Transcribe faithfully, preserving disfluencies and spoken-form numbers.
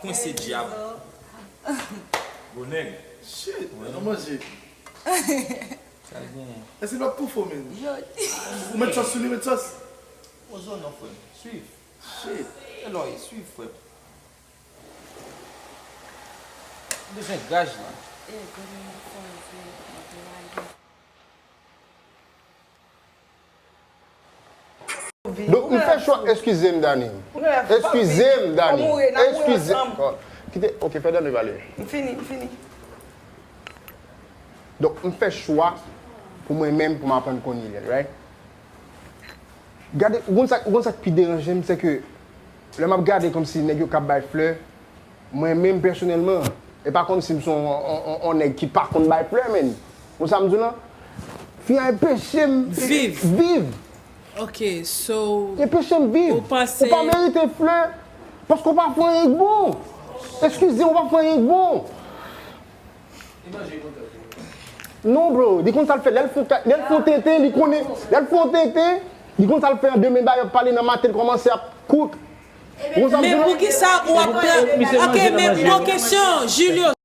Kwense dyab. Gwo nèg. Shit, men nan manje. Sa l genyen. Èske l p ap toufe w, men? Yo, Ou met sòs sou li, met sòs? Ozo non, frè m. Swiv. Shit. E lò, e swiv, frè m. M bezwen gaj la. e gade m fò se mwen lage. Donk, m fè chwa, eskize m, Dani. Eskize m, Dani. Eskize m. Oh, kite, ok, fè Dani pale. M fini, m fini. Donk, m fè chwa pou mwen menm, pou m aprann konn li, right? Gade, ou konn sa, ou konn sa k pi deranje m, se ke lè m ap gade kòmsi nèg yo k ap bay flè, mwen menm pèsonèlman, e pa kòmsi m se yon, yon, yon, yon nèg ki pa konn bay flè, men. Ou sa m di w lan? Fi a enpeche m Viv. Viv. Ok, so. Enpeche m viv. Ou panse- Ou pa merite flè. Paske ou pa fè anyen k bon. Eskize m, ou pa fè anyen k bon. Non, bro, li konn sa l fè. Lè l fè, lè l fè yon tenten, li konnen. Lè l fè yon tenten, li konn sa l fè an demen, ba yo pale nan maten, l kòmanse ap kouk. Ou konn sa m di Men w lan? Poukisa ou ap pran. Ok, men bon kesyon, Julio.